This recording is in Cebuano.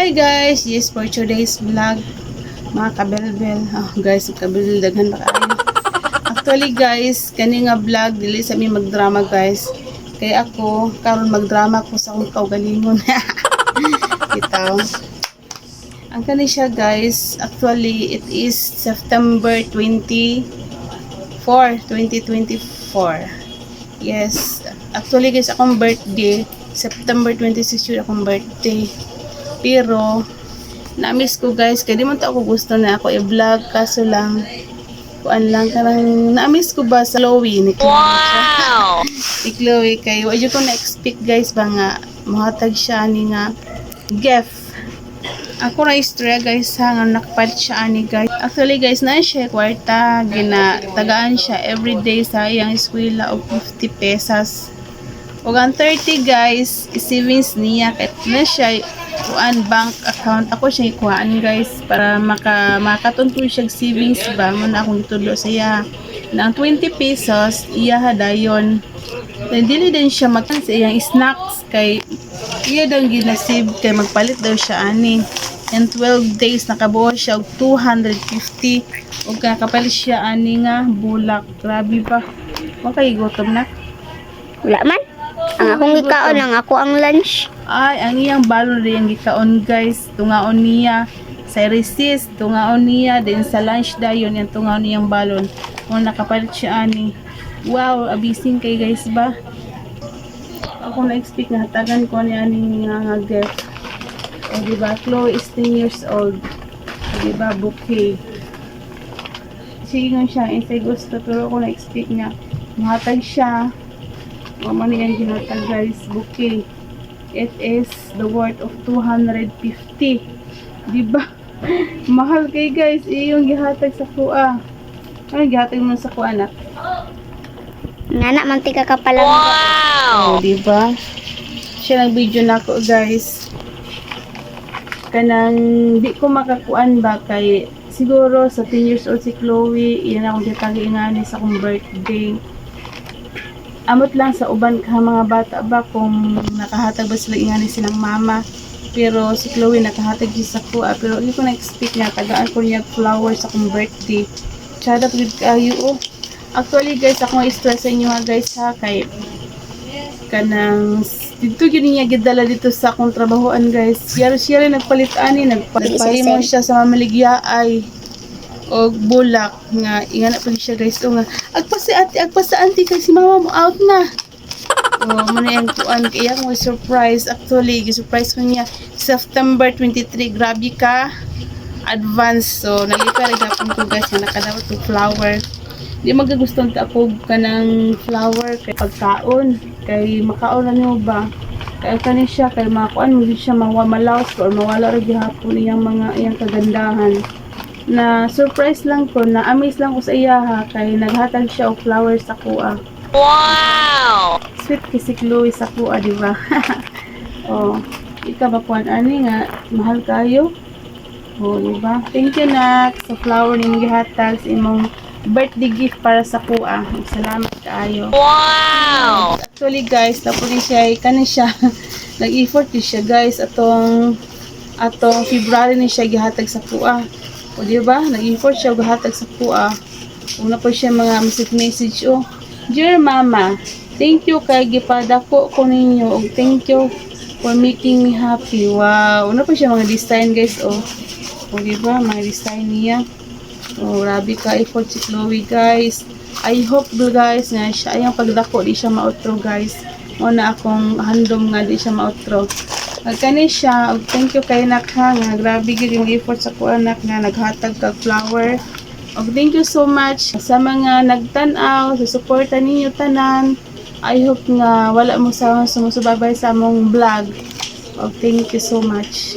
Hi guys, yes, for today's vlog, mga kabelbel. Oh, guys, kabelbel daghan ba kaayo. Actually guys, kani nga vlog dili sa mi magdrama, guys. Kaya ako karon magdrama ko sa akong kaugalingon. Bitaw. Ang kani siya guys, actually it is September 24, 2024. Yes, actually guys, akong birthday, September 26 yun akong birthday. Pero, na-miss ko guys, kaya di man to ako gusto na ako i-vlog, kaso lang, kuan lang, kanang, na-miss ko ba sa Chloe, ni Chloe. Wow! Ni Chloe, kay, wa ko na-expect guys ba nga, muhatag siya ani nga gift. Ako na istorya guys ha, nga nakapalit siya ani guys. Actually guys, na siya kwarta, gina, tagaan siya everyday sa iyang eskwela og 50 pesos. Ug ang 30 guys, savings niya kay na siya kuan bank account ako siya ikuhaan guys para makatunto siya og savings ba mo na akong gitudlo sa iya. Na ang 20 pesos iya dayon. Then dili din siya mag sa iyang snacks kay iya daw gina-save kay magpalit daw siya ani. In 12 days nakabuo siya og 250 ug nakapalit siya ani nga bulak. Grabe ba? Wa kay gutom na? Wala man. Ang akong gikaon ang ako ang lunch. Ay, ang iyang balon rin ang gikaon guys. Tungaon niya sa recess, tungaon niya din sa lunch dayon yung tungaon niyang balon. Kung nakapalit siya ani. Wow, amazing kay guys ba? Ako na-expect na hatagan ko niya ani nga gift. O, di ba? Chloe is 10 years old. O, di ba? Bouquet. Sige nga siya, insay gusto, pero ako na-expect nga muhatag siya. O, man yung ginatag guys, bouquet. It is the worth of 250. Di ba? Mahal kay guys, iyong gihatag sa kuha. Ano gihatag mo sa kuha, anak? Nana man tika ka pala. Oh, di ba? Siya nag-video na ako, guys. Kanang di ko makakuan ba kay siguro sa 10 years old si Chloe, iyan akong gitagi ingani sa akong birthday. Amot lang sa uban ka mga bata ba kung nakahatag ba sila ingani silang mama. Pero si Chloe nakahatag siya sa kuha. Pero hindi ko na-expect nga tagaan ko niya flowers sa akong birthday. Tsada pud kayo oh. Actually guys, ako stress sa inyo ha guys ha kay kanang dito yun niya gidala dito sa akong trabahoan guys. Siya siya rin nagpalit ani, nagpahimo siya sa mamaligya ay og bulak nga ingana pa siya guys o nga agpa si ate, agpa sa auntie kay si mama mo out na. Oh, man ang kuan kaya akong surprise. Actually, gi-surprise ko niya September 23. Grabe ka advance. So nalipay ra gapon ko guys nga nakadawat og flower. Di magagustong ta ako kanang flower kay pagkaon kay makaon na nimo ba kay kani siya kay makuan mo siya mawamalaos or mawala ra gihapon iyang mga iyang kagandahan. Na surprise lang ko, na amaze lang ko sa iya ha kay naghatag siya og flowers sa kuha. Wow, sweet kay si Chloe sa kuha, di ba? Oh, ikaw ba kuan ani nga mahal kayo? Oh, di ba? Thank you nak sa flower nimong gihatag sa imong birthday gift para sa kuha. Salamat kaayo. Wow! Actually guys, tapos ni siya, kani siya, nag-effort ni siya guys, atong February ni siya gihatag sa kuha. O di ba? Nag-effort siya gihatag sa kuha. Una pa siya mga message message oh. "Dear Mama, thank you kay gipadako ko ninyo ug thank you for making me happy." Wow, una pa siya mga design guys oh. O di ba? Mga design niya. Oh, grabe ka effort si Chloe guys. I hope do guys nga siya ayang pagdako di siya mautro guys. Mo na akong handom nga di siya mautro. Kani siya, ug thank you kay nak ha nga grabe gyud yung effort sa ko anak nga naghatag kag flower. Ug thank you so much sa mga nagtan-aw, sa suporta ninyo tanan. I hope nga wala mo sa sumusubaybay sa among vlog. Ug thank you so much.